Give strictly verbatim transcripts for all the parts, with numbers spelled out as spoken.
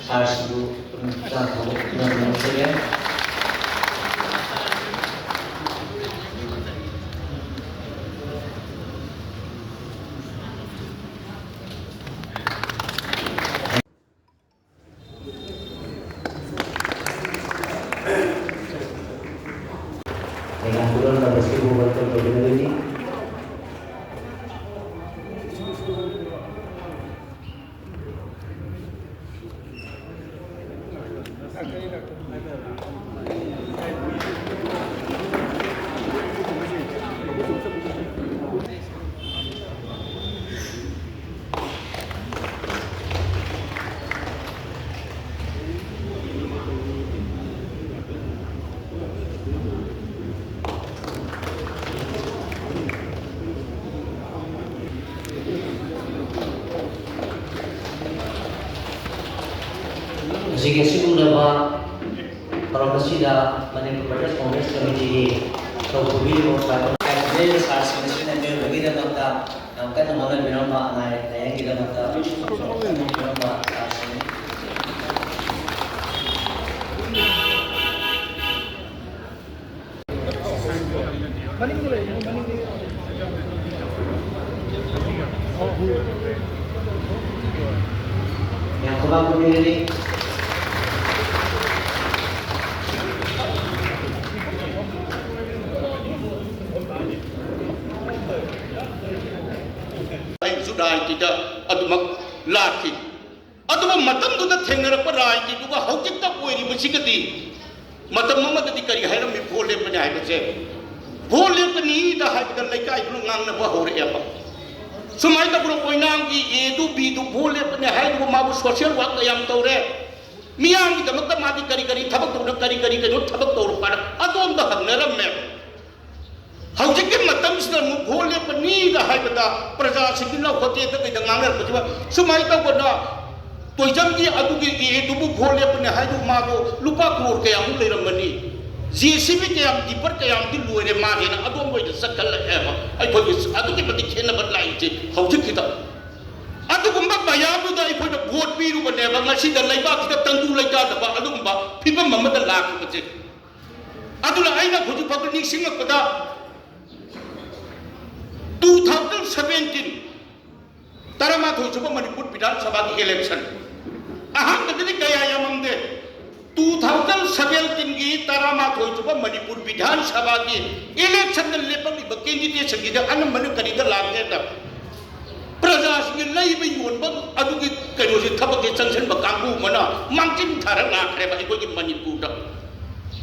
ꯁꯥꯔꯁꯤꯕꯨ ꯆꯥ ꯊꯛꯅꯕ ꯄꯤꯅꯕ ꯍꯣꯠꯅꯖꯒꯦ꯫ ꯃꯌꯥꯝ ꯄꯨꯝꯅꯃꯛꯅ ꯃꯁꯤꯕꯨ welcome ꯇꯧꯕꯤꯅꯕꯅꯤ꯫ ꯍꯧꯖꯤꯛ ꯑꯁꯤꯒꯨꯝꯂꯕ ꯊꯧꯔꯝ ꯑꯁꯤꯗ ꯃꯅꯤꯄꯨꯔ ꯄ꯭ꯔꯗꯦꯁ ꯀꯣꯡꯒ꯭ꯔꯦꯁ ꯀꯃꯤꯇꯤꯒꯤ ꯊꯧꯄꯨꯕꯤꯔꯤꯕ ꯁꯥꯔꯁꯤꯡ ꯑꯁꯤꯅ ꯃꯤꯑꯣꯏꯕꯒꯤꯗꯃꯛꯇ ꯌꯥꯝ ꯀꯟꯅ ꯍꯣꯠꯅꯕꯤꯔꯝꯕ, ꯑꯅꯥ ꯑꯌꯦꯛ ꯂꯥꯏꯌꯦꯡꯒꯤꯗꯃꯛꯇ ꯌꯥꯝ ꯀꯟꯅ ꯍꯣꯠꯅꯕꯤꯔꯝꯕ ꯁꯥꯔꯁꯤꯡꯅꯤ꯫ ꯃꯌꯥꯝ ꯈꯨꯕꯥꯛ ꯈꯨꯕꯤꯔꯅꯤ꯫ ꯑꯩꯁꯨ ꯔꯥꯖꯅꯤꯇꯤꯗ ꯑꯗꯨꯃꯛ ꯂꯥꯛꯈꯤ꯫ ꯑꯗꯨꯕꯨ ꯃꯇꯝꯗꯨꯗ ꯊꯦꯡꯅꯔꯛꯄ ꯔꯥꯖꯅꯤꯇꯤꯗꯨꯒ ꯍꯧꯖꯤꯛꯇ ꯑꯣꯏꯔꯤꯕꯁꯤꯒꯗꯤ, ꯃꯇꯝ ꯑꯃꯗꯗꯤ ꯀꯔꯤ ꯍꯥꯏꯔꯝꯃꯤ? ꯚꯣꯠ ꯂꯦꯞꯄꯅꯤ ꯍꯥꯏꯕꯁꯦ, ꯚꯣꯠ ꯂꯦꯞꯄꯅꯤꯗ ꯍꯥꯏꯕꯗ ꯂꯩꯀꯥꯏꯗꯨꯅ ꯉꯥꯡꯅꯕ ꯍꯧꯔꯛꯑꯦꯕ꯫ ꯁꯨꯃꯥꯏꯅ ꯇꯧꯗꯅ ꯑꯣꯏꯅꯥꯝꯒꯤ ꯑꯦꯗꯨ ꯕꯤꯗꯨ ꯚꯣꯠ ꯂꯦꯞꯄꯅꯤ ꯍꯥꯏꯗꯨꯕꯨ ꯃꯥꯕꯨ social work ꯀꯌꯥꯝ ꯇꯧꯔꯦ, ꯃꯤꯌꯥꯝꯒꯤꯗꯃꯛꯇ ꯃꯥꯗꯤ ꯀꯔꯤ ꯀꯔꯤ ꯊꯕꯛ ꯇꯧꯗꯅ ꯀꯔꯤ ꯀꯔꯤ ꯀꯩꯅꯣ ꯊꯕꯛ ꯇꯧꯔꯛꯄ ꯍꯥꯏꯅ ꯑꯗꯣꯝꯗ ꯍꯪꯅꯔꯝꯃꯦ꯫ ꯍꯧꯖꯤꯛꯀꯤ ꯃꯇꯝꯁꯤꯗ ꯑꯃꯨꯛ ꯚꯣꯠ ꯂꯦꯞꯄꯅꯤꯗ ꯍꯥꯏꯕꯗ ꯄ꯭ꯔꯖꯥꯁꯤꯡꯗꯨꯅ ꯍꯣꯇꯦꯜꯗ ꯀꯩꯗ ꯉꯥꯡꯅꯔꯛꯄꯁꯤꯗ ꯁꯨꯃꯥꯏꯅ ꯇꯧꯗꯅ ꯇꯣꯏꯖꯝꯒꯤ ꯑꯗꯨꯒꯤ ꯑꯦꯗꯨꯕꯨ ꯚꯣꯠ ꯂꯦꯞꯄꯅꯤ ꯍꯥꯏꯗꯨ ꯃꯥꯗꯣ ꯂꯨꯄꯥ ꯀ꯭ꯔꯣꯔ ꯀꯌꯥꯃꯨꯛ ꯂꯩꯔꯝꯒꯅꯤ? ꯖꯦ ꯁꯤ ꯕꯤ ꯀꯌꯥꯝ, ꯗꯤꯄꯔ ꯀꯌꯥꯝꯗꯤ ꯂꯣꯏꯔꯦ ꯃꯥꯒꯤꯅ ꯑꯗꯣꯝ ꯑꯣꯏꯅ ꯆꯠꯈꯠꯂꯛꯑꯦꯕ꯫ ꯑꯩꯈꯣꯏꯒꯤ ꯑꯗꯨꯛꯀꯤ ꯃꯇꯤꯛ ꯈꯦꯠꯅꯕ ꯂꯥꯛꯏꯁꯦ ꯍꯧꯖꯤꯛꯀꯤꯗ꯫ ꯑꯗꯨꯒꯨꯝꯕ ꯃꯌꯥꯝꯗꯨꯗ ꯑꯩꯈꯣꯏꯅ ꯚꯣꯠ ꯄꯤꯔꯨꯕꯅꯦꯕ, ꯉꯁꯤꯗ ꯂꯩꯕꯥꯛꯁꯤꯗ ꯇꯪꯗꯨ ꯂꯩꯇꯥꯗꯕ ꯑꯗꯨꯒꯨꯝꯕ ꯐꯤꯕꯝ ꯑꯃꯗ ꯂꯥꯛꯈꯤꯕꯁꯦ꯫ ꯑꯗꯨꯅ ꯑꯩꯅ ꯍꯧꯖꯤꯛ ꯐꯥꯎꯕ ꯅꯤꯡꯁꯤꯡꯉꯛꯄꯗ, two thousand seventeen, ꯇꯔꯥꯃꯥꯊꯣꯏ ꯁꯨꯕ ꯃꯅꯤꯄꯨꯔ ꯕꯤꯙꯥꯟ ꯁꯚꯥꯒꯤ election, ꯑꯍꯥꯟꯕꯗꯗꯤ ꯀꯌꯥ ꯌꯥꯝꯃꯝꯗꯦ꯫ Two thousand seventeenꯒꯤ ꯇꯔꯥꯃꯥꯊꯣꯏ ꯁꯨꯕ ꯃꯅꯤꯄꯨꯔ ꯕꯤꯙꯥꯟ ꯁꯚꯥꯒꯤ electionꯗ ꯂꯦꯞꯄꯛꯂꯤꯕ candidateꯁꯤꯡꯁꯤꯗ ꯑꯅꯝꯕꯅ ꯀꯔꯤꯗ ꯂꯥꯛꯀꯦꯗ, ꯄ꯭ꯔꯖꯥꯁꯤꯡꯒꯤ ꯂꯩꯕ ꯌꯣꯟꯕ ꯑꯗꯨꯒꯤ ꯀꯩꯅꯣꯁꯦ, ꯊꯕꯛꯁꯦ ꯆꯪꯁꯤꯟꯕ ꯀꯥꯡꯕꯨ ꯑꯃꯅ ꯃꯥꯡꯖꯤꯟ ꯊꯥꯔ ꯂꯥꯛꯈ꯭ꯔꯦꯕ ꯑꯩꯈꯣꯏꯒꯤ ꯃꯅꯤꯄꯨꯔꯗ꯫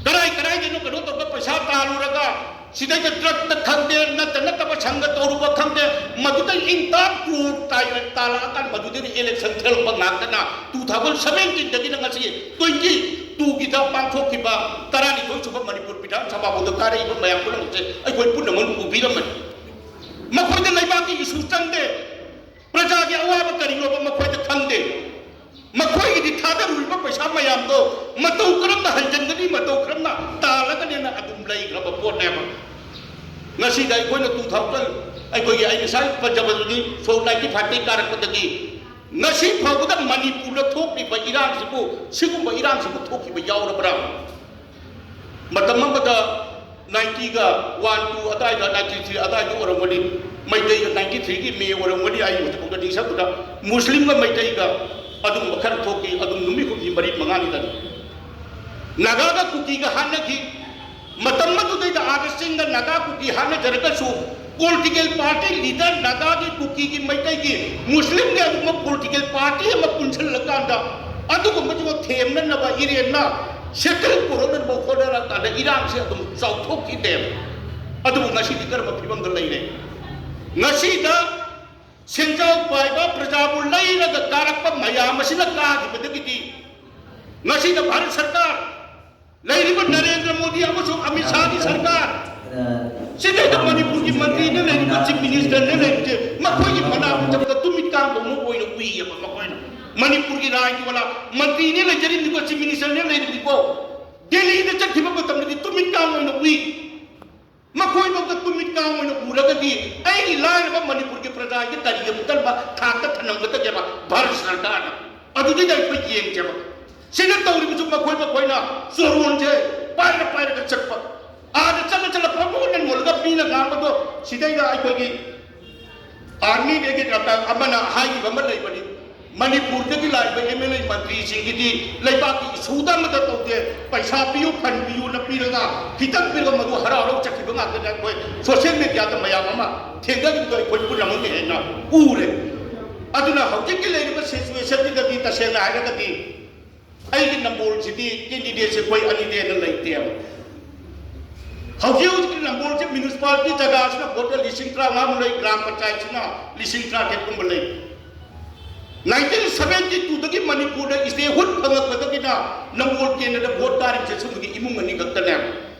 ꯀꯔꯥꯏ ꯀꯔꯥꯏꯗꯅꯣ ꯀꯩꯅꯣ ꯇꯧꯕ ꯄꯩꯁꯥ ꯇꯥꯜꯂꯨꯔꯒ ꯁꯤꯗꯩꯗ drugꯇ ꯈꯪꯗꯦ, ꯅꯠꯇ ꯅꯠꯇꯕ ꯁꯪꯒ ꯇꯧꯔꯨꯕ ꯈꯪꯗꯦ, ꯃꯗꯨꯗ ꯏꯟꯀꯝ crore ꯇꯥꯏ-, ꯇꯥꯜꯂꯛꯑꯀꯥꯟ ꯃꯗꯨꯗꯩꯗ election ꯊꯦꯜꯂꯛꯄ ꯉꯥꯛꯇꯅ two thousand seventeenꯗꯒꯤꯅ ꯉꯁꯤ twenty twoꯒꯤꯗ ꯄꯥꯡꯊꯣꯛꯈꯤꯕ ꯇꯔꯥꯅꯤꯊꯣꯏ ꯁꯨꯕ ꯃꯅꯤꯄꯨꯔ ꯕꯤꯙꯥꯟ ꯁꯚꯥ ꯐꯥꯎꯗ ꯀꯥꯔꯛꯏꯕ ꯃꯌꯥꯝ ꯄꯨꯝꯅꯃꯛꯁꯦ ꯑꯩꯈꯣꯏ ꯄꯨꯝꯅꯃꯛꯅ ꯎꯕꯤꯔꯝꯃꯅꯤ꯫ ꯃꯈꯣꯏꯗ ꯂꯩꯕꯥꯛꯀꯤ issue ꯆꯪꯗꯦ, ꯄ꯭ꯔꯖꯥꯒꯤ ꯑꯋꯥꯕ ꯀꯔꯤꯅꯣꯕ ꯃꯈꯣꯏꯗ ꯈꯪꯗꯦ꯫ ꯃꯈꯣꯏꯒꯤꯗꯤ ꯊꯥꯗꯔꯨꯔꯤꯕ ꯄꯩꯁꯥ ꯃꯌꯥꯝꯗꯣ ꯃꯇꯧ ꯀꯔꯝꯅ ꯍꯟꯖꯤꯟꯒꯅꯤ, ꯃꯇꯧ ꯀꯔꯝꯅ ꯇꯥꯜꯂꯒꯅꯤꯅ ꯑꯗꯨꯝ ꯂꯩꯈ꯭ꯔꯕ ꯄꯣꯠꯅꯦꯕ꯫ ꯉꯁꯤꯗ ꯑꯩꯈꯣꯏꯅ two thousand, ꯑꯩꯈꯣꯏꯒꯤ, ꯑꯩ ꯉꯁꯥꯏ ꯄꯟꯖꯕꯗꯨꯅꯤ, ꯁꯣꯛ ninety fiveꯇꯒꯤ ꯀꯥꯔꯛꯄꯗꯒꯤ ꯉꯁꯤ ꯐꯥꯎꯕꯗ ꯃꯅꯤꯄꯨꯔꯗ ꯊꯣꯛꯂꯤꯕ ꯏꯔꯥꯡꯁꯤꯕꯨ, ꯁꯤꯒꯨꯝꯕ ꯏꯔꯥꯡꯁꯤꯕꯨ ꯊꯣꯛꯈꯤꯕ ꯌꯥꯎꯔꯕ꯭ꯔꯥ? ꯃꯇꯝ ꯑꯃꯗ ninetyꯒ one two ꯑꯗꯥꯏꯗ, ninety three ꯑꯗꯥꯏꯗ ꯑꯣꯏꯔꯝꯒꯅꯤ, ꯃꯩꯇꯩꯒ ninety threeꯒꯤ May ꯑꯣꯏꯔꯝꯒꯅꯤ, ꯑꯩ ꯍꯧꯖꯤꯛꯐꯥꯎꯗ ꯅꯤꯡꯁꯤꯡꯕꯗ, ꯃꯨꯁꯂꯤꯝꯒ ꯃꯩꯇꯩꯒ ꯑꯗꯨꯒꯨꯝꯕ ꯈꯔ ꯊꯣꯛꯈꯤ, ꯑꯗꯨꯝ ꯅꯨꯃꯤꯠ ꯍꯨꯝꯅꯤ ꯃꯔꯤ ꯃꯉꯥꯅꯤꯗꯅꯤ꯫ ꯅꯥꯒꯥꯒ ꯀꯨꯀꯤꯒ ꯍꯥꯠꯅꯈꯤ꯫ ꯃꯇꯝ ꯑꯗꯨꯗꯩꯗ ꯑꯥꯗ ꯆꯤꯡꯗ ꯅꯥꯒꯥ ꯀꯨꯀꯤ ꯍꯥꯠꯅꯖꯔꯒꯁꯨ, political party leader, ꯅꯥꯒꯥꯒꯤ, ꯀꯨꯀꯤꯒꯤ, ꯃꯩꯇꯩꯒꯤ, ꯃꯨꯁꯂꯤꯝꯒꯤ ꯑꯗꯨꯒꯨꯝꯕ political party ꯑꯃ ꯄꯨꯟꯁꯤꯜꯂꯀꯥꯟꯗ ꯑꯗꯨꯒꯨꯝꯕꯁꯤꯕꯨ ꯊꯦꯝꯅꯅꯕ ꯏꯔꯦꯟꯅ ꯁꯦꯇꯜ ꯄꯨꯔꯛꯅꯕ ꯍꯣꯠꯅꯔꯀꯥꯟꯗ ꯏꯔꯥꯡꯁꯦ ꯑꯗꯨꯝ ꯆꯥꯎꯊꯣꯛꯈꯤꯗꯦꯕ꯫ ꯑꯗꯨꯕꯨ ꯉꯁꯤꯗꯤ ꯀꯔꯝꯕ ꯐꯤꯕꯝꯗ ꯂꯩꯔꯦ? ꯉꯁꯤꯗ ꯁꯦꯟꯖꯥꯎ ꯄꯥꯏꯕ ꯄ꯭ꯔꯖꯥꯕꯨ ꯂꯩꯔꯒ ꯀꯥꯔꯛꯄ ꯃꯌꯥꯝ ꯑꯁꯤꯅ ꯀꯥꯈꯤꯕꯗꯒꯤꯗꯤ ꯉꯁꯤꯗ ꯚꯥꯔꯠ ꯁꯔꯀꯥꯔ, ꯂꯩꯔꯤꯕ ꯅꯔꯦꯟꯗ꯭ꯔ ꯃꯣꯗꯤ ꯑꯃꯁꯨꯡ ꯑꯃꯤꯠ ꯁꯥꯍꯒꯤ ꯁꯔꯀꯥꯔ, ꯁꯤꯗꯩꯗ ꯃꯅꯤꯄꯨꯔꯒꯤ ꯃꯟꯇ꯭ꯔꯤꯅ ꯂꯩꯔꯤꯕ, chief ministerꯅ ꯂꯩꯔꯤꯕꯁꯦ, ꯃꯈꯣꯏꯒꯤ ꯃꯅꯥꯛ ꯆꯠꯄꯗ ꯇꯨꯃꯤꯠ ꯀꯥꯡꯕ ꯑꯃ ꯑꯣꯏꯅ ꯎꯏꯌꯦꯕ ꯃꯈꯣꯏꯅ꯫ ꯃꯅꯤꯄꯨꯔꯒꯤ ꯔꯥꯏꯒꯤ ꯋꯥꯂꯥ ꯃꯟꯇ꯭ꯔꯤꯅꯦ ꯂꯩꯖꯔꯤꯕꯅꯤꯀꯣ, chief ministerꯅꯦ ꯂꯩꯔꯤꯕꯅꯤꯀꯣ, ꯗꯦꯜꯂꯤꯗ ꯆꯠꯈꯤꯕ ꯃꯇꯝꯗꯗꯤ ꯇꯨꯃꯤꯠ ꯀꯥꯡꯕ ꯑꯣꯏꯅ ꯎꯏ꯫ ꯃꯈꯣꯏꯐꯥꯎꯗ ꯇꯨꯃꯤꯠ ꯀꯥꯡ ꯑꯣꯏꯅ ꯎꯔꯒꯗꯤ ꯑꯩꯒꯤ ꯂꯥꯏꯔꯕ ꯃꯅꯤꯄꯨꯔꯒꯤ ꯄ꯭ꯔꯖꯥꯒꯤ ꯀꯔꯤꯒꯤ ꯑꯃꯨꯛ ꯀꯔꯝꯕ ꯊꯥꯛꯇ ꯊꯅꯝꯒꯗꯒꯦꯕ ꯚꯥꯔꯠ ꯁꯔꯀꯥꯔꯅ? ꯑꯗꯨꯗꯩꯗ ꯑꯩꯈꯣꯏ ꯌꯦꯡꯁꯦꯕ꯫ ꯁꯤꯗ ꯇꯧꯔꯤꯕꯁꯨ ꯃꯈꯣꯏ ꯃꯈꯣꯏꯅ ꯆꯣꯔꯣꯟꯁꯦ ꯄꯥꯏꯔ ꯄꯥꯏꯔꯒ ꯆꯠꯄ, ꯑꯥꯗ ꯆꯠꯂ ꯆꯠꯂ ꯄꯪꯅꯣꯟꯗ ꯅꯣꯜꯂꯒ ꯃꯤꯅ ꯉꯥꯡꯕꯗꯣ ꯁꯤꯗꯩꯗ ꯑꯩꯈꯣꯏꯒꯤ ꯑꯥꯔꯃꯤꯗꯒꯤ ꯑꯃꯅ ꯍꯥꯏꯈꯤꯕ ꯑꯃ ꯂꯩꯕꯅꯤ, ꯃꯅꯤꯄꯨꯔꯗꯒꯤ ꯂꯥꯛꯏꯕ ꯑꯦꯝ ꯑꯦꯜ ꯑꯦ ꯃꯟꯇ꯭ꯔꯤꯁꯤꯡꯒꯤꯗꯤ ꯂꯩꯕꯥꯛꯀꯤ ꯏꯁꯨꯗ ꯑꯃꯠꯇ ꯇꯧꯗꯦ, ꯄꯩꯁꯥ ꯄꯤꯌꯨ ꯐꯟ ꯄꯤꯌꯨꯅ ꯄꯤꯔꯒ ꯈꯤꯇꯪ ꯄꯤꯔꯒ ꯃꯗꯨ ꯍꯔꯥꯎ ꯍꯔꯥꯎ ꯆꯠꯈꯤꯕ ꯉꯥꯛꯇꯅꯤ꯫ ꯑꯩꯈꯣꯏ ꯁꯣꯁꯤꯌꯦꯜ ꯃꯦꯗꯤꯌꯥꯗ ꯃꯌꯥꯝ ꯑꯃ ꯊꯦꯡꯅꯈꯤꯕꯗꯣ ꯑꯩꯈꯣꯏ ꯄꯨꯝꯅꯃꯛꯅ ꯍꯦꯟꯅ ꯎꯔꯦ꯫ ꯑꯗꯨꯅ ꯍꯧꯖꯤꯛꯀꯤ ꯂꯩꯔꯤꯕ ꯁꯤꯆꯨꯋꯦꯁꯟꯁꯤꯗꯗꯤ ꯇꯁꯦꯡꯅ ꯍꯥꯏꯔꯒꯗꯤ ꯑꯩꯒꯤ ꯅꯝꯕꯣꯜꯁꯤꯗꯤ ꯀꯦꯟꯗꯤꯗꯦꯠꯁꯦ ꯑꯩꯈꯣꯏ ꯑꯅꯤꯗꯩ ꯍꯦꯟꯅ ꯂꯩꯇꯦꯕ꯫ ꯍꯧꯖꯤꯛ ꯍꯧꯖꯤꯛꯀꯤ ꯅꯝꯕꯣꯜꯁꯦ ꯃ꯭ꯌꯨꯅꯤꯁꯤꯄꯥꯂꯤꯇꯤ ꯖꯒꯥꯁꯤꯅ ꯚꯣꯠꯇ ꯂꯤꯁꯤꯡ ꯇꯔꯥꯃꯉꯥꯃꯨꯛ ꯂꯩ, ꯒ꯭ꯔꯥꯝ ꯄꯟꯆꯥꯌꯠꯁꯤꯅ ꯂꯤꯁꯤꯡ ꯇꯔꯥꯇꯔꯦꯠꯀꯨꯝꯕ ꯂꯩ꯫ ꯅꯥꯏꯟꯇꯤꯟ ꯁꯚꯦꯟꯇꯤ ꯇꯨꯗꯒꯤ ꯃꯅꯤꯄꯨꯔꯗ ꯏꯁꯇꯦꯍꯨꯠ ꯐꯪꯉꯛꯄꯗꯒꯤꯅ ꯅꯝꯕꯣꯜ ꯀꯦꯟꯗ꯭ꯔꯗ ꯚꯣꯠ ꯀꯥꯔꯤꯕꯁꯦ ꯁꯨꯝꯕꯒꯤ ꯏꯃꯨꯡ ꯑꯅꯤ ꯈꯛꯇꯅꯦꯕ,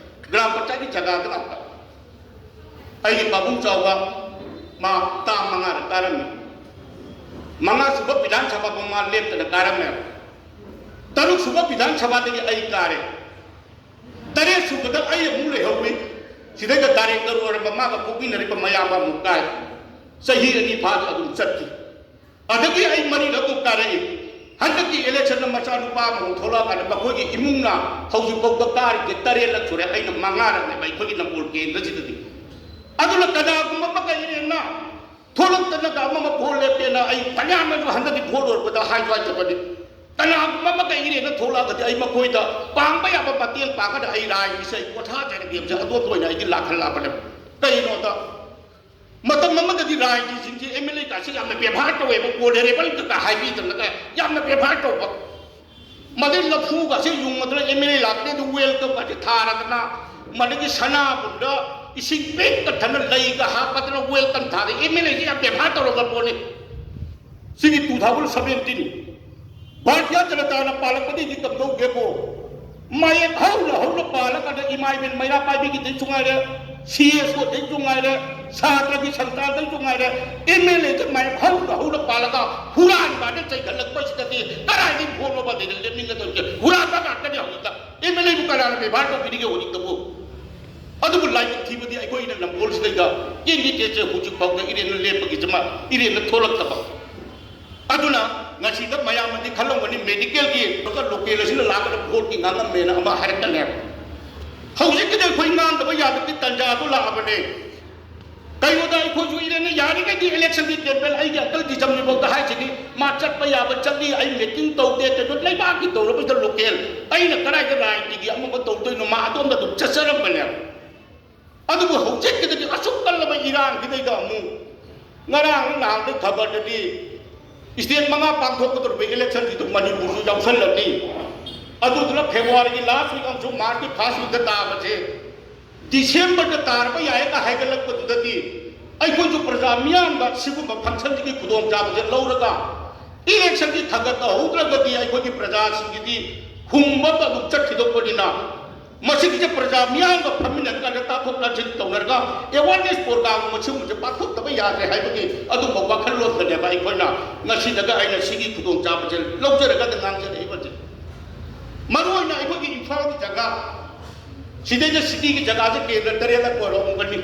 ꯒ꯭ꯔꯥꯝ ꯄꯟꯆꯥꯌꯠꯀꯤ ꯖꯒꯥꯗ ꯉꯥꯛꯇ꯫ ꯑꯩꯒꯤ ꯄꯥꯕꯨꯡ ꯆꯥꯎꯕ ꯃꯥ ꯇꯥꯝ ꯃꯉꯥꯗ ꯀꯥꯔꯝꯃꯤ꯫ ꯃꯉꯥ ꯁꯨꯕ ꯕꯤꯙꯥꯟ ꯁꯚꯥ ꯐꯥꯎ ꯃꯥ ꯂꯦꯞꯇꯅ ꯀꯥꯔꯝꯃꯦ꯫ ꯇꯔꯨꯛ ꯁꯨꯕ ꯕꯤꯙꯥꯟ ꯁꯚꯥꯗꯒꯤ ꯑꯩ ꯀꯥꯔꯦ꯫ ꯇꯔꯦꯠ ꯁꯨꯕꯗ ꯑꯩ ꯑꯃꯨꯛ ꯂꯩꯍꯧꯏ꯫ ꯁꯤꯗꯩꯗ ꯗꯥꯏꯔꯦꯛꯇꯔ ꯑꯣꯏꯔꯝꯕ ꯃꯥꯒ ꯄꯣꯛꯃꯤꯟꯅꯔꯤꯕ ꯃꯌꯥꯝꯕ ꯑꯃꯨꯛ ꯀꯥꯏ꯫ ꯆꯍꯤ ꯑꯅꯤ ꯐꯥꯅ ꯑꯗꯨꯝ ꯆꯠꯈꯤ꯫ ꯑꯗꯒꯤ ꯑꯩ ꯃꯔꯤꯔꯛ ꯑꯃꯨꯛ ꯀꯥꯔꯛꯏ꯫ ꯍꯟꯗꯛꯀꯤ ꯏꯂꯦꯛꯁꯟꯗ ꯃꯆꯥꯅꯨꯄꯥ ꯑꯃꯃꯨꯛ ꯊꯣꯛꯂꯛꯑꯀꯥꯟꯗ ꯃꯈꯣꯏꯒꯤ ꯏꯃꯨꯡꯅ ꯍꯧꯖꯤꯛꯐꯥꯎꯕ ꯀꯥꯔꯤꯁꯦ ꯇꯔꯦꯠꯂꯛ ꯁꯨꯔꯦ꯫ ꯑꯩꯅ ꯃꯉꯥꯔꯛꯅꯦꯕ ꯑꯩꯈꯣꯏꯒꯤ ꯅꯝꯕꯣꯜ ꯀꯦꯟꯗ꯭ꯔꯁꯤꯗꯗꯤ꯫ ꯑꯗꯨꯅ ꯀꯅꯥꯒꯨꯝꯕ ꯑꯃꯒ ꯏꯔꯦꯟꯅ ꯊꯣꯛꯂꯛꯇꯅꯒ ꯑꯃꯃ ꯚꯣꯠ ꯂꯦꯞꯄꯦꯅ ꯑꯩ ꯐꯅꯌꯥꯝꯅꯁꯨ ꯍꯟꯗꯛꯀꯤ ꯚꯣꯠ ꯂꯣꯏꯔꯛꯄꯗ ꯍꯥꯏꯁꯨ ꯍꯥꯏꯖꯕꯅꯤ꯫ ꯀꯅꯥꯒꯨꯝꯕ ꯑꯃꯒ ꯏꯔꯦꯟꯅ ꯊꯣꯛꯂꯛꯑꯒꯗꯤ ꯑꯩ ꯃꯈꯣꯏꯗ ꯄꯥꯡꯕ ꯌꯥꯕ ꯃꯇꯦꯡ ꯄꯥꯡꯒꯗ ꯑꯩ ꯔꯥꯏꯒꯤꯁꯦ ꯑꯩ ꯄꯣꯊꯥꯖꯔꯒꯦꯕꯁꯦ ꯑꯗꯣꯝꯗ ꯑꯣꯏꯅ ꯑꯩꯗꯤ ꯂꯥꯛꯍꯜꯂꯛꯑꯕꯅꯦꯕ꯫ ꯀꯩꯒꯤꯅꯣꯗ ꯃꯇꯝ ꯑꯃꯗꯗꯤ ꯔꯥꯏꯒꯤꯁꯤꯡꯁꯦ ꯑꯦꯝ ꯑꯦꯜ ꯑꯦ ꯀꯥꯁꯦ ꯌꯥꯝꯅ ꯕꯦꯕꯥꯔ ꯇꯧꯋꯦꯕ, ꯑꯣꯅꯔꯦꯕꯜ ꯀꯀꯥ ꯍꯥꯏꯕꯤꯗꯅꯒ ꯌꯥꯝꯅ ꯕꯦꯕꯥꯔ ꯇꯧꯕ꯫ ꯃꯗꯩ ꯂꯐꯨꯒꯁꯦ ꯌꯨꯡꯉꯗꯅ ꯑꯦꯝ ꯑꯦꯜ ꯑꯦ ꯂꯥꯛꯇ꯭ꯔꯦ ꯑꯗꯨ ꯋꯦꯜꯀꯝꯒꯁꯦ ꯊꯥꯔꯗꯅ, ꯃꯗꯒꯤ ꯁꯅꯥꯕꯨꯟꯗ ꯏꯁꯤꯡ ꯄꯤꯛꯀ ꯊꯟꯅ ꯂꯩꯒ ꯍꯥꯞꯄꯗꯅ ꯋꯦꯜꯀꯝ ꯊꯥꯔꯦ꯫ ꯑꯦꯝ ꯑꯦꯜ ꯑꯦꯁꯦ ꯌꯥꯝ ꯕꯦꯕꯥꯔ ꯇꯧꯔꯒ ꯄꯣꯠꯅꯤ꯫ ꯁꯤꯒꯤ ꯇꯨ ꯊꯥꯎꯖꯟ ꯁꯚꯦꯟꯇꯤꯟ ꯚꯥꯔꯇꯤꯌꯥ ꯖꯅꯇꯥꯅ ꯄꯥꯜꯂꯛꯄꯗꯒꯤꯗꯤ ꯀꯝꯗꯧꯒꯦꯀꯣ? ꯃꯌꯦꯛ ꯍꯧꯅ ꯍꯧꯅ ꯄꯥꯜꯂꯀꯥꯟꯗ ꯏꯃꯥ ꯏꯕꯦꯟ ꯃꯩꯔꯥ ꯄꯥꯏꯕꯤꯒꯤꯗꯩꯁꯨ ꯉꯥꯏꯔꯦ, ꯁꯤ ꯑꯦꯁ ꯑꯣꯗꯩꯁꯨ ꯉꯥꯏꯔꯦ, ꯁꯥꯇ꯭ꯔꯒꯤ ꯁꯪꯁꯊꯥꯟꯗꯩꯁꯨ ꯉꯥꯏꯔꯦ, ꯑꯦꯝ ꯑꯦꯜ ꯑꯦꯁꯦ ꯃꯌꯦꯛ ꯍꯧꯅ ꯍꯧꯅ ꯄꯥꯜꯂꯒ ꯍꯨꯔꯥꯟꯕꯅ ꯆꯩꯒꯠꯂꯛꯄꯁꯤꯗꯗꯤ ꯀꯗꯥꯏꯗꯒꯤ ꯚꯣꯠꯅꯣꯕ ꯂꯩꯔ ꯂꯦꯞꯅꯤꯡꯒꯗꯧꯔꯤꯁꯦ? ꯍꯨꯔꯥꯟꯕ ꯉꯥꯛꯇꯅꯤ ꯍꯧꯖꯤꯛꯇ꯫ ꯑꯦꯝ ꯑꯦꯜ ꯑꯦꯕꯨ ꯀꯅꯥꯅ ꯕꯦꯕꯥꯔ ꯇꯧꯕꯤꯔꯤꯒꯦ ꯍꯧꯖꯤꯛꯇꯕꯨ? ꯑꯗꯨꯕꯨ ꯂꯥꯏꯕꯛ ꯊꯤꯕꯗꯤ ꯑꯩꯈꯣꯏꯅ ꯅꯝꯕꯣꯜꯁꯤꯗꯩꯗ ꯀꯦꯟꯗꯤꯗꯦꯠꯁꯦ ꯍꯧꯖꯤꯛ ꯐꯥꯎꯗ ꯏꯔꯦꯟꯅ ꯂꯦꯞꯄꯒꯤꯁꯤꯃ ꯏꯔꯦꯟꯅ ꯊꯣꯛꯂꯛꯇꯕ꯫ ꯑꯗꯨꯅ ꯉꯁꯤꯗ ꯃꯌꯥꯝꯅꯗꯤ ꯈꯜꯂꯝꯒꯅꯤ, ꯃꯦꯗꯤꯀꯦꯜꯒꯤ ꯂꯣꯀꯦꯜ ꯑꯁꯤꯅ ꯂꯥꯛꯂꯒ ꯚꯣꯠꯀꯤ ꯉꯥꯡꯉꯝꯃꯦꯅ ꯑꯃ ꯍꯥꯏꯔꯛꯀꯅꯦꯕ꯫ ꯍꯧꯖꯤꯛꯀꯤꯗꯤ ꯑꯩꯈꯣꯏ ꯉꯥꯡꯗꯕ ꯌꯥꯗꯕꯒꯤ ꯇꯥꯟꯖꯥꯗꯣ ꯂꯥꯛꯑꯕꯅꯦ꯫ ꯀꯩꯅꯣꯗ ꯑꯩꯈꯣꯏꯁꯨ ꯏꯔꯦꯟꯅ ꯌꯥꯔꯤꯉꯩꯗꯤ ꯏꯂꯦꯛꯁꯟꯒꯤ ꯀꯦꯝꯄꯦꯟ ꯑꯩꯒꯤ ꯑꯪꯀꯜ ꯗꯤꯁꯝꯅꯤꯐꯥꯎꯗ ꯍꯥꯏꯁꯤꯅꯤ, ꯃꯥ ꯆꯠꯄ ꯌꯥꯕ ꯆꯠꯂꯤ, ꯑꯩ ꯃꯤꯇꯤꯡ ꯇꯧꯗꯦ, ꯀꯩꯅꯣ ꯂꯩꯕꯥꯛꯀꯤ ꯇꯧꯔꯕꯁꯤꯗ ꯂꯣꯀꯦꯜ, ꯑꯩꯅ ꯀꯗꯥꯏꯗ ꯔꯥꯖꯅꯤꯇꯤꯒꯤ ꯑꯃ ꯑꯃ ꯇꯧꯗꯣꯏꯅꯣ, ꯃꯥ ꯑꯗꯣꯝꯗ ꯑꯗꯨꯝ ꯆꯠꯆꯔꯝꯕꯅꯦꯕ꯫ ꯑꯗꯨꯕꯨ ꯍꯧꯖꯤꯛꯀꯤꯗꯗꯤ ꯑꯁꯨꯛ ꯀꯜꯂꯕ ꯏꯔꯥꯡꯁꯤꯗꯩꯗ ꯑꯃꯨꯛ ꯉꯔꯥꯡ ꯅꯍꯥꯟꯗꯩ ꯈꯕꯔꯗꯗꯤ ꯁ꯭ꯇꯦꯠ ꯃꯉꯥ ꯄꯥꯡꯊꯣꯛꯀꯗꯧꯔꯤꯕ ꯏꯂꯦꯛꯁꯟꯁꯤꯗ ꯃꯅꯤꯄꯨꯔꯁꯨ ꯌꯥꯎꯁꯜꯂꯅꯤ꯫ ꯑꯗꯨꯗꯨꯅ ꯐꯦꯕ꯭ꯔꯨꯋꯥꯔꯤꯒꯤ ꯂꯥꯁ ꯋꯤꯛ ꯑꯃꯁꯨꯡ ꯃꯥꯔꯆꯀꯤ ꯐꯥꯔꯁ ꯋꯤꯛꯇ ꯇꯥꯕꯁꯦ ꯗꯤꯁꯦꯝꯕꯔꯗ ꯇꯥꯔꯕ ꯌꯥꯏꯒ ꯍꯥꯏꯒꯠꯂꯛꯄꯗꯨꯗꯗꯤ ꯑꯩꯈꯣꯏꯁꯨ ꯄ꯭ꯔꯖꯥ ꯃꯤꯌꯥꯝꯗ ꯁꯤꯒꯨꯝꯕ ꯐꯪꯁꯟꯁꯤꯒꯤ ꯈꯨꯗꯣꯡꯆꯥꯕꯁꯦ ꯂꯧꯔꯒ ꯏꯂꯦꯛꯁꯟꯁꯤ ꯊꯥꯡꯒꯠꯍꯧꯗ꯭ꯔꯒꯗꯤ ꯑꯩꯈꯣꯏꯒꯤ ꯄ꯭ꯔꯖꯥꯁꯤꯡꯒꯤꯗꯤ ꯍꯨꯝꯕ ꯑꯗꯨꯝ ꯆꯠꯈꯤꯗꯧꯕꯅꯤꯅ, ꯃꯁꯤꯒꯤꯁꯦ ꯄ꯭ꯔꯖꯥ ꯃꯤꯌꯥꯝꯒ ꯐꯝꯃꯤꯟꯅꯔꯀꯥꯟꯗ ꯇꯥꯊꯣꯛ ꯇꯥꯁꯤꯟ ꯇꯧꯅꯔꯒ ꯑꯦꯋꯥꯔꯅꯦꯁ ꯄ꯭ꯔꯣꯒ꯭ꯔꯥꯝ ꯑꯃ ꯁꯤꯒꯨꯝꯕꯁꯦ ꯄꯥꯡꯊꯣꯛꯇꯕ ꯌꯥꯗ꯭ꯔꯦ ꯍꯥꯏꯕꯒꯤ ꯑꯗꯨꯝꯕ ꯋꯥꯈꯜꯂꯣꯟꯗꯅꯦꯕ ꯑꯩꯈꯣꯏꯅ ꯉꯁꯤꯗꯒ ꯑꯩꯅ ꯁꯤꯒꯤ ꯈꯨꯗꯣꯡꯆꯥꯕꯁꯦ ꯂꯧꯖꯔꯒ ꯉꯥꯡꯖꯔꯛꯏꯕꯁꯦ꯫ ꯃꯔꯨꯑꯣꯏꯅ ꯑꯩꯈꯣꯏꯒꯤ ꯏꯝꯐꯥꯜꯒꯤ ꯖꯒꯥ, ꯁꯤꯗꯩꯗ ꯁꯤꯇꯤꯒꯤ ꯖꯒꯥꯁꯦ ꯀꯦꯟꯗ꯭ꯔ ꯇꯔꯦꯠꯂꯛ ꯑꯣꯏꯔꯣ ꯑꯃꯨꯛꯀꯅꯤ꯫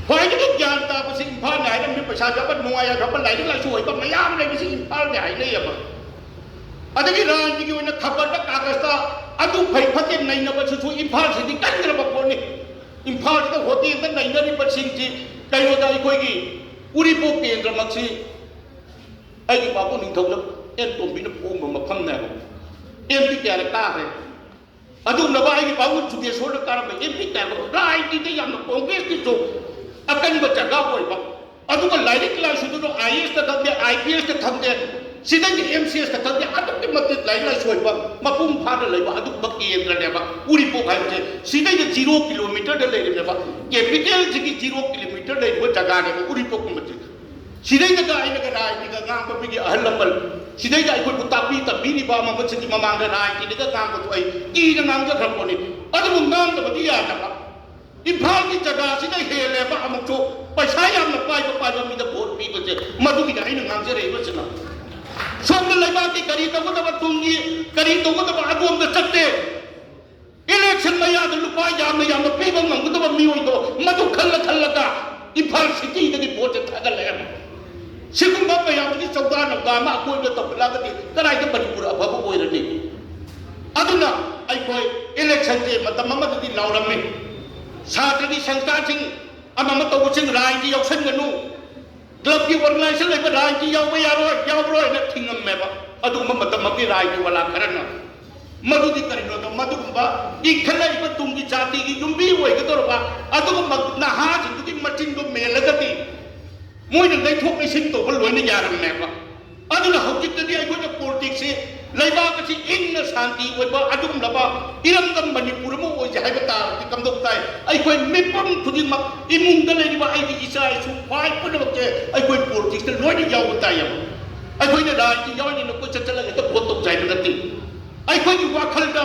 ꯈ꯭ꯋꯥꯏꯗꯒꯤ ꯒ꯭ꯌꯥꯟ ꯇꯥꯕꯁꯤ ꯏꯝꯐꯥꯜꯅꯤ ꯍꯥꯏꯔꯝꯃꯤ, ꯄꯩꯁꯥ ꯌꯥꯕ, ꯅꯨꯡꯉꯥꯏ ꯌꯥꯏꯐꯕ, ꯂꯥꯏꯔꯤꯛ ꯂꯥꯏꯁꯨ ꯑꯣꯏꯕ ꯃꯌꯥꯝ ꯂꯩꯕꯁꯤ ꯏꯝꯐꯥꯜꯅꯤ ꯍꯥꯏꯅꯩꯌꯦꯕ꯫ ꯑꯗꯒꯤ ꯔꯥꯖꯅꯤꯇꯤꯒꯤ ꯑꯣꯏꯅ ꯈꯕꯔꯗ ꯀꯥꯒꯖꯇ ꯑꯗꯨ ꯐꯩ ꯐꯠꯇꯦ ꯅꯩꯅꯕꯁꯤꯁꯨ ꯏꯝꯐꯥꯜꯁꯤꯗꯤ ꯀꯟꯈ꯭ꯔꯕ ꯄꯣꯠꯅꯤ꯫ ꯏꯝꯐꯥꯜꯁꯤꯗ ꯍꯣꯇꯦꯜꯗ ꯅꯩꯅꯔꯤꯕꯁꯤꯡꯁꯤ ꯀꯩꯅꯣꯗ ꯑꯩꯈꯣꯏꯒꯤ ꯎꯔꯤꯄꯣꯛ ꯀꯦꯟꯗ꯭ꯔꯃꯛꯁꯤ ꯑꯩꯒꯤ ꯄꯥꯕꯨꯡ ꯅꯤꯡꯊꯧꯖꯝ ꯑꯦꯟ ꯇꯣꯝꯕꯤꯅ ꯄꯣꯝꯕ ꯃꯐꯝꯅꯦꯕ꯫ ꯑꯦꯝ ꯄꯤ ꯀꯌꯥꯔꯛ ꯀꯥꯈ꯭ꯔꯦ꯫ ꯑꯗꯨꯒꯨꯝꯂꯕ ꯑꯩꯒꯤ ꯄꯥꯕꯨꯡ ꯖꯨꯒꯦꯁꯣꯔꯅ ꯀꯥꯔꯝꯕ ꯑꯦꯝ ꯄꯤ ꯀꯌꯥꯔꯛ ꯔꯥꯖꯅꯤꯇꯤꯗ ꯌꯥꯝꯅ ꯀꯣꯡꯒ꯭ꯔꯦꯁꯀꯤꯁꯨ ꯑꯀꯟꯕ ꯖꯒꯥ ꯑꯣꯏꯕ, ꯑꯗꯨꯒ ꯂꯥꯏꯔꯤꯛ ꯂꯥꯏꯁꯨꯗꯨꯅ ꯑꯥꯏ ꯑꯦ ꯑꯦꯁꯇ ꯈꯪꯗꯦ, ꯑꯥꯏ ꯄꯤ ꯑꯦꯁꯇ ꯈꯪꯗꯦ, ꯁꯤꯗꯒꯤ ꯑꯦꯝ ꯁꯤ ꯑꯦꯁꯇ ꯈꯪꯗꯦ, ꯑꯗꯨꯛꯀꯤ ꯃꯇꯤꯛ ꯂꯥꯏꯔꯤꯛ ꯂꯥꯏꯁꯨ ꯍꯩꯕ ꯃꯄꯨꯡ ꯐꯥꯅ ꯂꯩꯕ ꯑꯗꯨꯒꯨꯝꯕ ꯀꯦꯟꯗ꯭ꯔꯅꯦꯕ ꯎꯔꯤꯄꯣꯛ ꯍꯥꯏꯕꯁꯦ꯫ ꯁꯤꯗꯩꯗ ꯖꯤꯔꯣ ꯀꯤꯂꯣꯃꯤꯇꯔꯗ ꯂꯩꯔꯤꯕꯅꯦꯕ, ꯀꯦꯄꯤꯇꯦꯜꯁꯤꯒꯤ ꯖꯤꯔꯣ ꯀꯤꯂꯣꯃꯤꯇꯔ ꯂꯩꯔꯤꯕ ꯖꯒꯥꯅꯦꯕ ꯎꯔꯤꯄꯣꯛꯀꯨꯝꯕꯁꯦ꯫ ꯁꯤꯗꯩꯗꯒ ꯑꯩꯅꯒ ꯔꯥꯖꯅꯤꯇꯤꯒ ꯉꯥꯡꯕ ꯃꯤꯒꯤ ꯑꯍꯜ ꯂꯃꯟ, ꯁꯤꯗꯩꯗ ꯑꯩꯈꯣꯏꯕꯨ ꯇꯥꯛꯄꯤ ꯇꯝꯕꯤꯔꯤꯕ ꯑꯃ ꯑꯃꯁꯤꯒꯤ ꯃꯃꯥꯡꯗ ꯔꯥꯖꯅꯤꯇꯤꯗ ꯉꯥꯡꯕꯁꯨ ꯑꯩ ꯀꯤꯅ ꯉꯥꯡꯖꯈ꯭ꯔ ꯄꯣꯠꯅꯤ꯫ ꯑꯗꯨꯕꯨ ꯉꯥꯡꯗꯕꯗꯤ ꯌꯥꯗꯕ꯫ ꯏꯝꯐꯥꯜꯒꯤ ꯖꯒꯥꯁꯤꯗ ꯍꯦꯜꯂꯦꯕ ꯑꯃꯨꯛꯁꯨ ꯄꯩꯁꯥ ꯌꯥꯝꯅ ꯄꯥꯏꯕ ꯄꯥꯏꯕ ꯃꯤꯗ ꯚꯣꯠ ꯄꯤꯕꯁꯦ, ꯃꯗꯨꯒꯤꯅꯤ ꯑꯩꯅ ꯉꯥꯡꯖꯔꯛꯏꯕꯁꯤꯅ꯫ ꯁꯣꯝꯗ ꯂꯩꯕꯥꯛꯀꯤ ꯀꯔꯤ ꯇꯧꯒꯗꯕ, ꯇꯨꯡꯒꯤ ꯀꯔꯤ ꯇꯧꯒꯗꯕ, ꯑꯗꯣꯝꯗ ꯆꯠꯇꯦ꯫ ꯏꯂꯦꯛꯁꯟ ꯃꯌꯥꯗ ꯂꯨꯄꯥ ꯌꯥꯝꯅ ꯌꯥꯝꯅ ꯄꯤꯕ ꯉꯝꯒꯗꯕ ꯃꯤꯑꯣꯏꯗꯣ ꯃꯗꯨ ꯈꯜꯂ ꯈꯜꯂꯒ ꯏꯝꯐꯥꯜ ꯁꯤꯇꯤꯗꯒꯤ ꯚꯣꯠꯁꯦ ꯊꯥꯗꯔꯛꯑꯦꯕ꯫ ꯁꯤꯒꯨꯝꯕ ꯃꯌꯥꯝꯁꯤꯒꯤ ꯆꯧꯗꯥ ꯅꯧꯗꯥ ꯑꯃ ꯑꯀꯣꯏꯕꯗ ꯇꯧꯈꯠꯂꯛꯑꯒꯗꯤ ꯀꯗꯥꯏꯗ ꯃꯅꯤꯄꯨꯔ ꯑꯐꯕ ꯑꯣꯏꯔꯅꯤ? ꯑꯗꯨꯅ ꯑꯩꯈꯣꯏ ꯏꯂꯦꯛꯁꯟꯁꯦ ꯃꯇꯝ ꯑꯃꯗꯗꯤ ꯂꯥꯎꯔꯝꯃꯤ, ꯁꯥꯇ꯭ꯔꯒꯤ ꯁꯪꯁꯊꯥꯟꯁꯤꯡ ꯑꯃ ꯑꯃ ꯇꯧꯕꯁꯤꯡ ꯔꯥꯏꯒꯤ ꯌꯥꯎꯁꯟꯒꯅꯨ, ꯀ꯭ꯂꯕꯀꯤ ꯑꯣꯔꯒꯅꯥꯏꯖꯦꯁꯟ ꯂꯩꯕ ꯔꯥꯏꯒꯤ ꯌꯥꯎꯕ ꯌꯥꯔꯣꯏ, ꯌꯥꯎꯔꯣꯏꯅ ꯊꯤꯡꯉꯝꯃꯦꯕ꯫ ꯑꯗꯨꯒꯨꯝꯕ ꯃꯇꯝ ꯑꯃꯒꯤ ꯔꯥꯏꯒꯤ ꯋꯥꯂꯥ ꯈꯔꯅ꯫ ꯃꯗꯨꯗꯤ ꯀꯔꯤꯅꯣꯗ, ꯃꯗꯨꯒꯨꯝꯕ ꯏꯟꯈꯠꯂꯛꯏꯕ ꯇꯨꯡꯒꯤ ꯖꯥꯇꯤꯒꯤ ꯌꯨꯝꯕꯤ ꯑꯣꯏꯒꯗꯧꯔꯕ ꯑꯗꯨꯒꯨꯝꯕ ꯅꯍꯥꯁꯤꯡꯗꯨꯒꯤ ꯃꯆꯤꯟꯗꯣ ꯃꯦꯜꯂꯒꯗꯤ ꯃꯣꯏꯅ ꯂꯩꯊꯣꯛ ꯂꯩꯁꯤꯟ ꯇꯧꯕ ꯂꯣꯏꯅ ꯌꯥꯔꯝꯃꯦꯕ꯫ ꯑꯗꯨꯅ ꯍꯧꯖꯤꯛꯇꯗꯤ ꯑꯩꯈꯣꯏꯅ ꯄꯣꯂꯤꯇꯤꯛꯁꯁꯤ ꯂꯩꯕꯥꯛ ꯑꯁꯤ ꯏꯪꯅ ꯁꯥꯟꯇꯤ ꯑꯣꯏꯕ ꯑꯗꯨꯒꯨꯝꯂꯕ ꯏꯔꯝꯗꯝ ꯃꯅꯤꯄꯨꯔ ꯑꯃ ꯑꯣꯏꯁꯦ ꯍꯥꯏꯕ ꯇꯥꯔꯗꯤ ꯀꯝꯗꯧ ꯇꯥꯏ? ꯑꯩꯈꯣꯏ ꯃꯤꯄꯨꯝ ꯈꯨꯗꯤꯡꯃꯛ, ꯏꯃꯨꯡꯗ ꯂꯩꯔꯤꯕ ꯑꯩꯒꯤ ꯏꯆꯥ ꯏꯁꯨ ꯈ꯭ꯋꯥꯏ ꯄꯨꯝꯅꯃꯛꯁꯦ ꯑꯩꯈꯣꯏ ꯄꯣꯂꯤꯇꯤꯛꯁꯇ ꯂꯣꯏꯅ ꯌꯥꯎꯕ ꯇꯥꯏꯌꯦꯕ꯫ ꯑꯩꯈꯣꯏꯅ ꯔꯥꯖꯅꯤꯇꯤ ꯌꯥꯎꯔꯤꯅ ꯀꯣꯏꯆꯠ ꯆꯠꯂꯒ ꯍꯦꯛꯇ ꯚꯣꯠ ꯇꯧꯁꯦ ꯍꯥꯏꯕ ꯅꯠꯇꯦ꯫ ꯑꯩꯈꯣꯏꯒꯤ ꯋꯥꯈꯜꯗ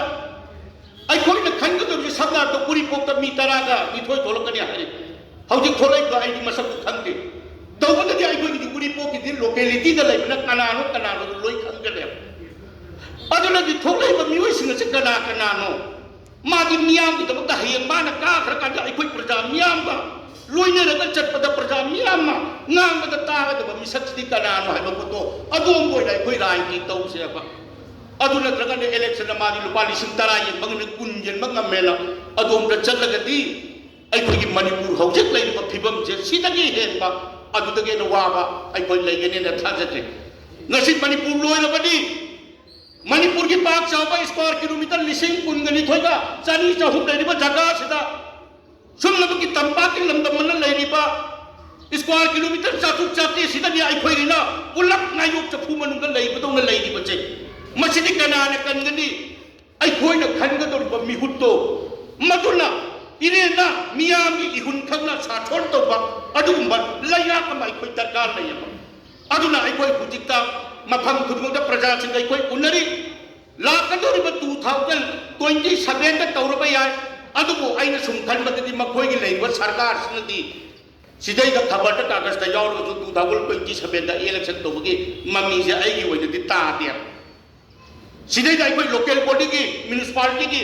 ꯑꯩꯈꯣꯏꯅ ꯈꯟꯒꯗꯕꯁꯤ, ꯁꯝꯅ ꯍꯥꯏꯔꯕꯗ ꯎꯔꯤꯄꯣꯛꯇ ꯃꯤ ꯇꯔꯥꯒ ꯅꯤꯊꯣꯏ ꯊꯣꯛꯂꯛꯀꯅꯤ ꯍꯥꯏꯔꯤ꯫ ꯍꯧꯖꯤꯛ ꯊꯣꯛꯂꯛꯏꯕ ꯑꯩꯗꯤ ꯃꯁꯛꯇꯨ ꯈꯪꯗꯦ꯫ ꯇꯧꯕꯗꯗꯤ ꯑꯩꯈꯣꯏꯒꯤꯗꯤ ꯎꯔꯤꯄꯣꯛꯀꯤꯗꯤ ꯂꯣꯀꯦꯂꯤꯇꯤꯗ ꯂꯩꯕꯅ ꯀꯅꯥꯅꯣ ꯀꯅꯥꯅꯣꯗꯨ ꯂꯣꯏ ꯈꯪꯒꯅꯦꯕ꯫ ꯑꯗꯨꯅꯗꯤ ꯊꯣꯛꯂꯛꯏꯕ ꯃꯤꯑꯣꯏꯁꯤꯡ ꯑꯁꯤ ꯀꯅꯥ ꯀꯅꯥꯅꯣ? ꯃꯥꯗꯤ ꯃꯤꯌꯥꯝꯒꯤꯗꯃꯛꯇ ꯍꯌꯦꯡ ꯃꯥꯅ ꯀꯥꯈ꯭ꯔꯀꯥꯟꯗ ꯑꯩꯈꯣꯏ ꯄ꯭ꯔꯖꯥ ꯃꯤꯌꯥꯝꯒ ꯂꯣꯏꯅꯔꯒ ꯆꯠꯄꯗ ꯄ꯭ꯔꯖꯥ ꯃꯤꯌꯥꯝꯅ ꯉꯥꯡꯕꯗ ꯇꯥꯒꯗꯕ ꯃꯤꯁꯛꯁꯤꯗꯤ ꯀꯅꯥꯅꯣ ꯍꯥꯏꯕ ꯄꯣꯠꯇꯣ ꯑꯗꯣꯝꯕ ꯑꯣꯏꯅ ꯑꯩꯈꯣꯏ ꯔꯥꯖꯅꯤꯇꯤ ꯇꯧꯁꯦꯕ꯫ ꯑꯗꯨ ꯅꯠꯇ꯭ꯔꯒꯅ ꯏꯂꯦꯛꯁꯟꯗ ꯃꯥꯗꯤ ꯂꯨꯄꯥ ꯂꯤꯁꯤꯡ ꯇꯔꯥ ꯌꯦꯟꯕ ꯉꯝꯃꯤ, ꯀꯨꯟ ꯌꯦꯟꯕ ꯉꯝꯃꯦꯅ ꯑꯗꯣꯝꯗ ꯆꯠꯂꯒꯗꯤ ꯑꯩꯈꯣꯏꯒꯤ ꯃꯅꯤꯄꯨꯔ ꯍꯧꯖꯤꯛ ꯂꯩꯔꯤꯕ ꯐꯤꯕꯝꯁꯦ ꯁꯤꯗꯒꯤ ꯍꯦꯟꯕ, ꯑꯗꯨꯗꯒꯤ ꯍꯦꯟꯅ ꯋꯥꯕ ꯑꯩꯈꯣꯏ ꯂꯩꯒꯅꯦꯅ ꯊꯥꯖꯗꯦ꯫ ꯉꯁꯤ ꯃꯅꯤꯄꯨꯔ ꯂꯣꯏꯔꯕꯗꯤ ꯃꯅꯤꯄꯨꯔꯒꯤ ꯄꯥꯛ ꯆꯥꯎꯕ ꯁ꯭ꯀ꯭ꯋꯥꯔ ꯀꯤꯂꯣꯃꯤꯇꯔ ꯂꯤꯁꯤꯡ ꯀꯨꯟꯒ ꯅꯤꯊꯣꯏꯒ ꯆꯅꯤ ꯆꯍꯨꯝ ꯂꯩꯔꯤꯕ ꯖꯒꯥꯁꯤꯗ ꯁꯨꯞꯅꯃꯛꯀꯤ ꯇꯝꯄꯥꯛꯀꯤ ꯂꯝꯗꯝ ꯑꯃꯅ ꯂꯩꯔꯤꯕ ꯁ꯭ꯀ꯭ꯋꯥꯔ ꯀꯤꯂꯣꯃꯤꯇꯔ ꯆꯥꯇ꯭ꯔꯨꯛ ꯆꯥꯇ꯭ꯔꯦꯠꯁꯤꯗꯅꯤ ꯑꯩꯈꯣꯏꯒꯤꯅ ꯄꯨꯂꯞ ꯉꯥꯌꯣꯛ ꯆꯐꯨ ꯃꯅꯨꯡꯗ ꯂꯩꯕꯗꯧꯅ ꯂꯩꯔꯤꯕꯁꯦ꯫ ꯃꯁꯤꯗꯤ ꯀꯅꯥꯅ ꯀꯟꯒꯅꯤ? ꯑꯩꯈꯣꯏꯅ ꯈꯟꯒꯗꯧꯔꯤꯕ ꯃꯤꯍꯨꯠꯇꯣ, ꯃꯗꯨꯅ ꯏꯔꯦꯟꯅ ꯃꯤꯌꯥꯝꯒꯤ ꯏꯍꯨꯟ ꯈꯪꯅ ꯁꯥꯁꯣꯟ ꯇꯧꯕ ꯑꯗꯨꯒꯨꯝꯕ ꯂꯩꯉꯥꯛ ꯑꯃ ꯑꯩꯈꯣꯏ ꯗꯔꯀꯥꯔ ꯂꯩꯌꯦꯕ꯫ ꯑꯗꯨꯅ ꯑꯩꯈꯣꯏ ꯍꯧꯖꯤꯛꯇ ꯃꯐꯝ ꯈꯨꯗꯤꯡꯃꯛꯇ ꯄ꯭ꯔꯖꯥꯁꯤꯡꯒ ꯑꯩꯈꯣꯏ ꯎꯅꯔꯤ꯫ ꯂꯥꯛꯀꯗꯧꯔꯤꯕ two thousand twenty sevenꯗ ꯇꯧꯔꯕ ꯌꯥꯏ, ꯑꯗꯨꯕꯨ ꯑꯩꯅ ꯁꯨꯝ ꯈꯟꯕꯗꯗꯤ ꯃꯈꯣꯏꯒꯤ ꯂꯩꯔꯤꯕ ꯁꯔꯀꯥꯔꯁꯤꯅꯗꯤ ꯁꯤꯗꯩꯗ ꯈꯕꯔꯗ ꯀꯥꯒꯖꯇ ꯌꯥꯎꯔꯒꯁꯨ two thousand twenty sevenꯗ election ꯇꯧꯕꯒꯤ ꯃꯃꯤꯁꯦ ꯑꯩꯒꯤ ꯑꯣꯏꯅꯗꯤ ꯇꯥꯗꯦꯕ꯫ ꯁꯤꯗꯩꯗ ꯑꯩꯈꯣꯏ local bodyꯒꯤ, municipalityꯒꯤ